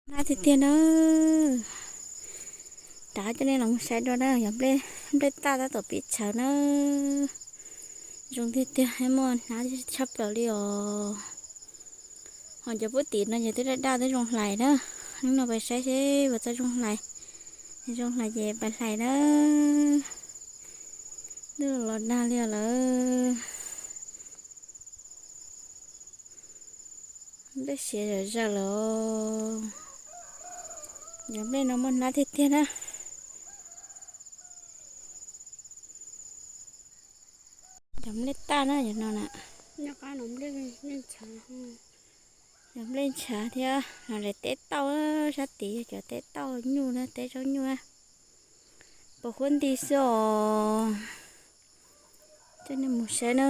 Hnab tiag tiag na. Rov coj nej los saib dua na, yog nplej taj tab tom pib txhawv na. Zoo tiag tiag, muaj hnab tshaj plaws li os. Ho cov pub tim no ces twb daj daj twb zoo hlais na. Hnub no pais saib seb puas txawj zoo hlais. Zoo hlais ces pais hlais na. Twb los nag li lawm. Nplej siav zom zaws lawm. Cov nplej no muaj hnab tiag tiag na. Cov nplej taj na, cov no na. Cov nplej ntshav thiab no, lawv teb tauj sab tid, cov teb tauj nyuj na, teb zaub nyuj na. Pos huab nti xwb os. Coj nej mus saib na.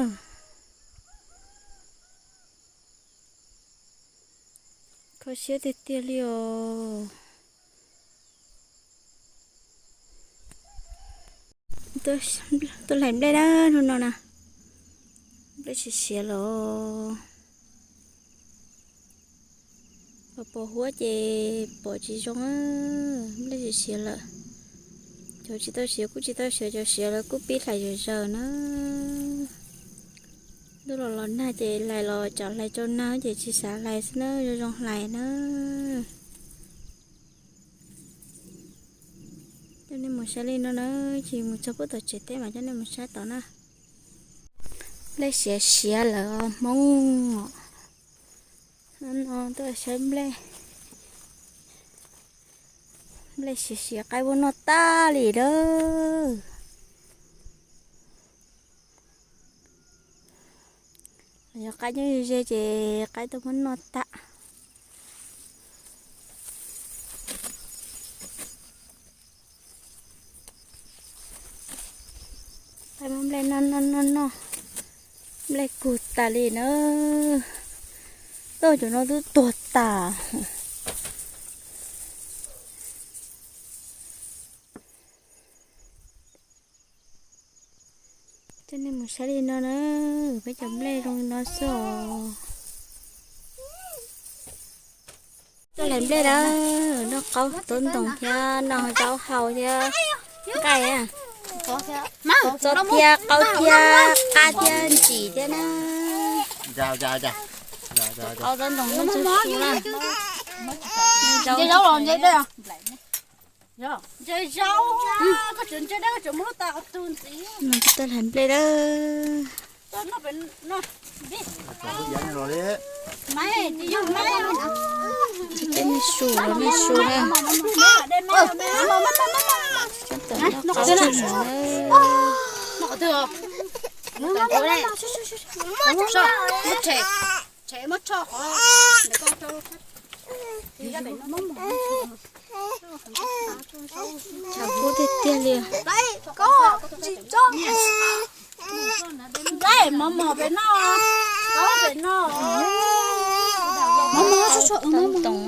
Kho siab tiag tiag li os. Tuaj hlais nplej na, hnub no na. Nplej siav siav lawm. Pos huab ces pom tsis zoo, nplej siav siav lawm. Cov tsis tau siav kuj tsis tau siav, cov siav lawm kuj pib hlais zom zaws na. Ntuj los los nag ces hlais los tsam hlais tsau nag ces tsis xav hlais xwb na, zoo zoo hlais na. Coj nej mus saib li no na, tsis mus txog pub tom tsev teb mas coj nej mus saib tod na. Nplej siav siav lawm Hmoob. Hnub no tuaj saib nplej. Nplej siav siav qaib muab noj tag li lawm. Yog qaib nyob ze ze ces qaib tuaj muab noj tag. Qaib muab nplej noj noj noj noj, nplej kug tas li na. Toj cov no twb tuag tas. Coj nej mus saib li no na, peb cov nplej zoo li no xwb os. Tuaj hlais nplej na, noj qaub tob ntoos thiab noj zaub hau thiab nqaij na. Txob thiab qaub thiab qab thiab ntsim thiab na. Qaub tob ntoos noj su su na. Noj zaub. Tuaj hlais nplej na. Tej me su los me su na. Sab tom noj qaub tag no na. Tshav kub tiag tiag li. Mov mov pem no, pem no. Mov mov, mov mov,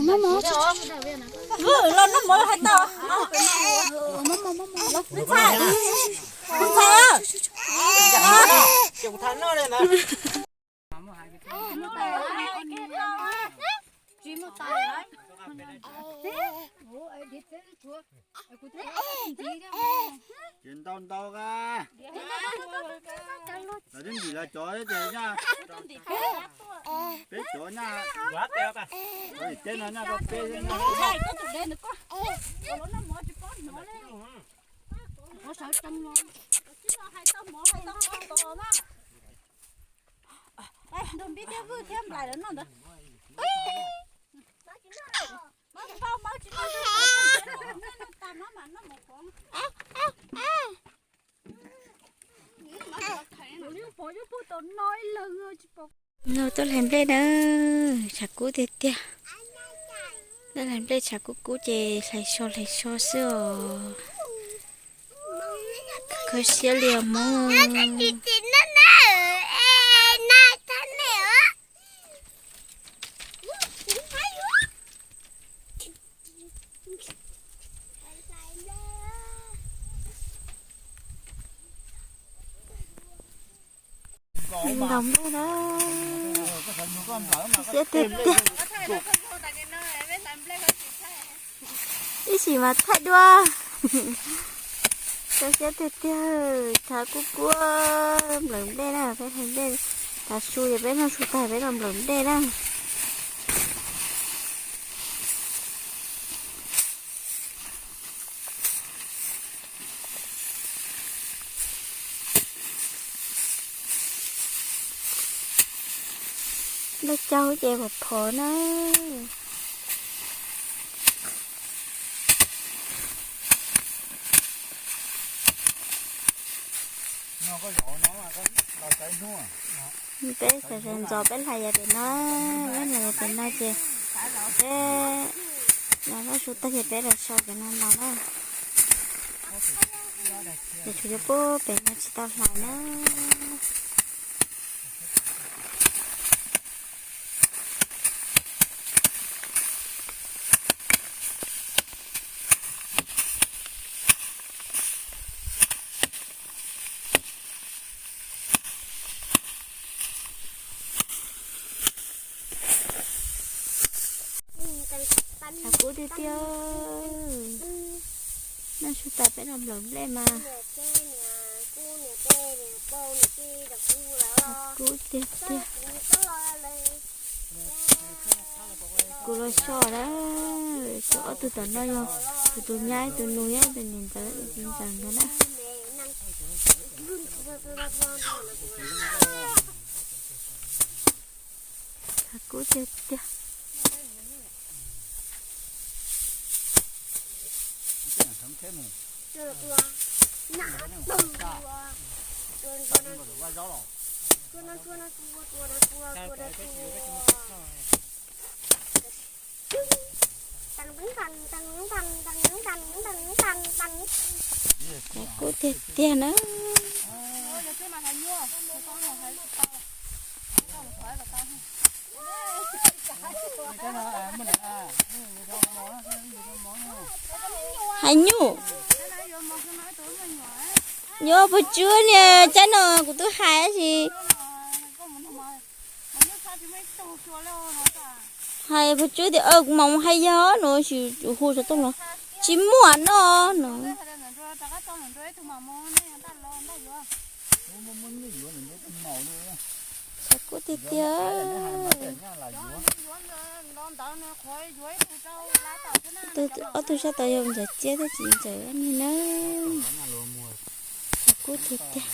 mov mov, los noj mov hais tau. Ntxhais, ntxhais. Ces ntau ntau a. Lawv twb ntim lawv cov ces nyaj, peb cov nyaj, teb no nyaj rau peb. Nrog npib thiab vwj thiab nplaim lawv noj ntawd. No tuaj hlais nplej na, tshav kub tiag tiag. Tuaj hlais nplej tshav kub kub ces hlais so hlais so xwb os. Kho siab li os Hmoob. Ntaus nplej na, siab tiag tiag. Ib sim mas thaij dua. Kho siab tiag tiag, tshav kub kub, nplawm nplej na, peb hlais nplej, tav su ces peb noj su tag peb los nplawm nplej na. Nplej caug ces phom phom na. Peb sawv sawv ntxov peb hlais yav pem no, peb hlais yav pem no ces peb los noj su tag ces peb los so pem no los na. Ces tshuav cov pub pem no tsis tau hlais na. Tshav kub tiag tiag. Noj su tas peb los nplawm nplej mas. Tshav kub tiag tiag. Kuv los so na, tshuav ob tug tom no yog tus, tus nyab, tus nus, tus niam ntxawm, tus txiv ntxawm nkawd na. Tshav kub tiag tiag. Tshav kub tiag tiag na. Hais nyuj, yuav puas tsuab niag cab no kuv twb hais tab sis hais puas tsuab tias kuv mam mus hais yog no tsis hu xov tooj los tsis muaj no no. Tshav kub tiag tiag. Ob tug sab tod yog ntxawm Txiab thiab txiv ntxawm Vaj Niag na. Tshav kub tiag tiag.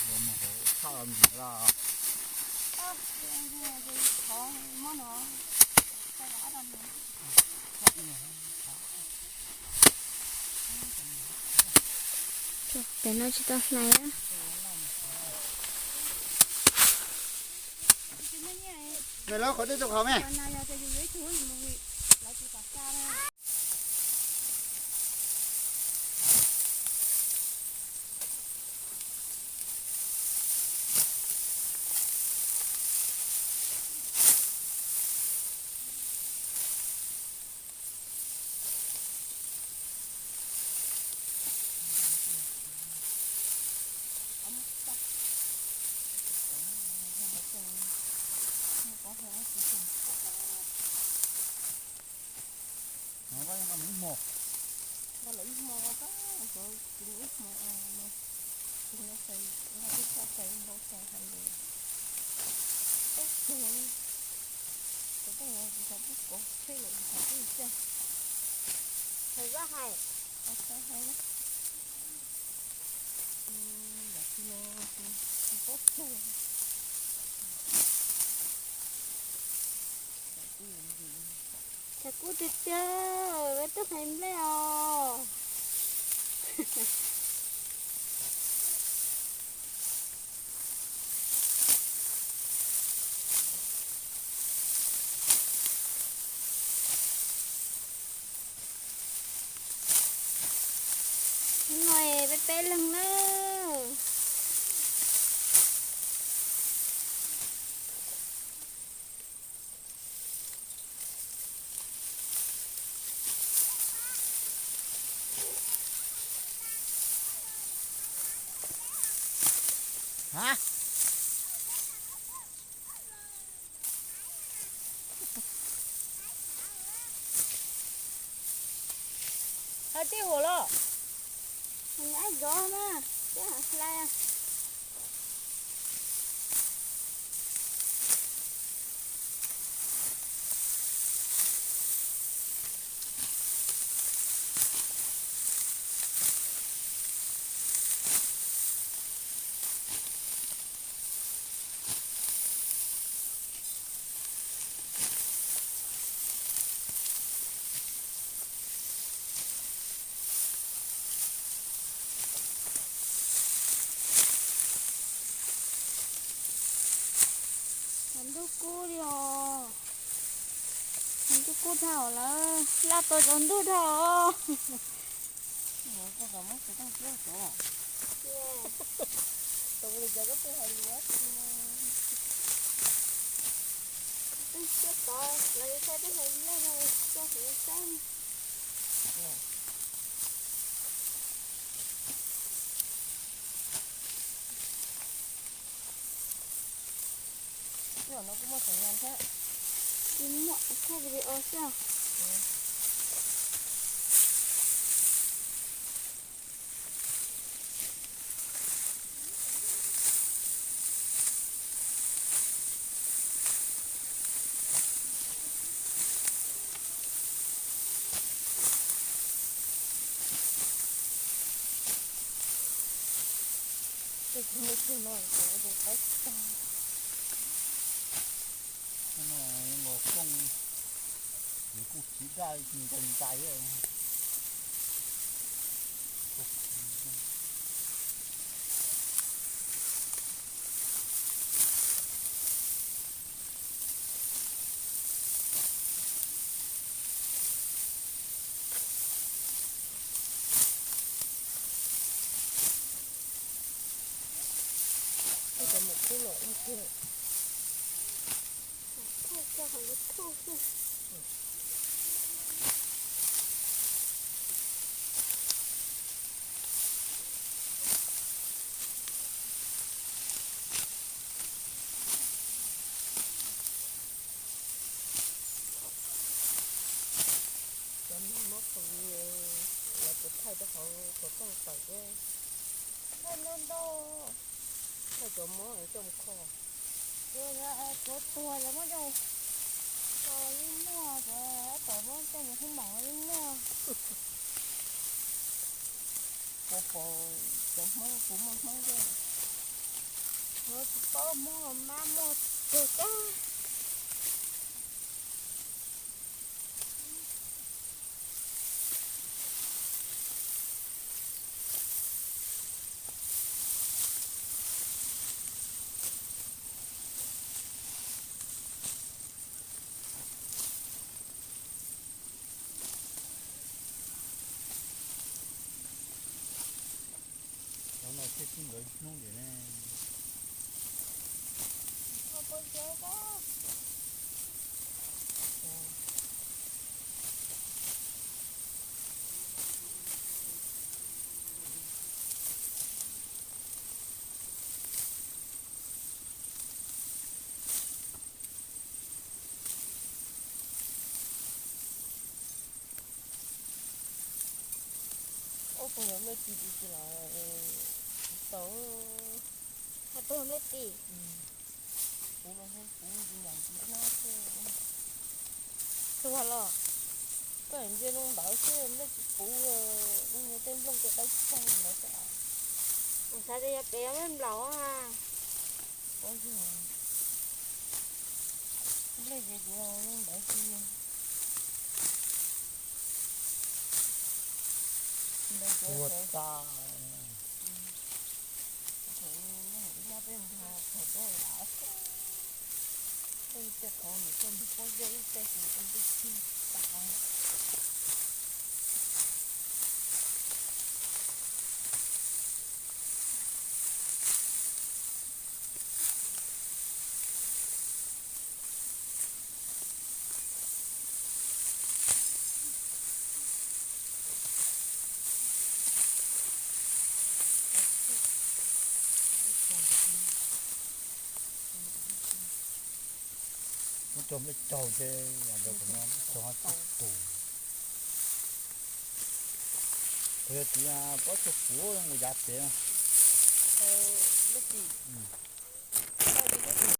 Pem no tsis tau hlais. Tshav kub tiag tiag, peb tuaj hlais nplej os. Hnub no peb peb leeg na. Hais tij huam los. Ab zov na, tib hais hlais. Tsaus ntuj kub li os. Tsaus ntuj kub dhau lawm, laj tau tsaus ntuj dhau os. Tus li cov koj twb hais lus. Twb siab tod los yog thiab twb hais lej no coj kuv saib. Ib yam no kuj muaj xeem nyas thiab. Tsis muaj, thaij video xwb. Tej kuv me tug no kuv ua qaib tag. No nkaus kooj, nws kuj txiv daj ntais ntais. Cov mus kub los ib tiag. Thaij coj hauv YouTube xwb. Cov neeg muab khoom lawv puas thaij rau hauv cov kooj tawm thiab? Thaij ntau ntau. Thaij cov mob coj mus kho. Cov tuag lawv muab coj mus kho yeej muaj, cov tom muab coj mus hoob mom yeej muaj. Puas pom cov Hmoob, puas muaj Hmoob thiab? Tsis paub Hmoob, mab muaj tug kab. Cov no thiaj txij nkawd hnub dim ne. Ub, puas yog nplej tsis tsis los tsis tau. Hais puas yog nplej tsis? Puv los puv tsis nram tsis hnab xwb. Tuag los? Koj ntsia zoo ntawd xwb, nplej tsis puv, tej nplooj tej qaib tag ntawd xwb. Kuv xav tias yog pem nplej nplaum. Pob zeb, nplej ces kuv zoo ntawd xwb. Ntawd ces Ua tsa. Ib nab peb ntog thaum tuaj lam tej qhov mus tuaj ntug pob zeb ib tej tus ua ntej tsis tas. Muab cog nplej caug ces yog ntawd kom no cog tib tug. Yog txiv pob tsuas puv zoo nkaus yav pem no.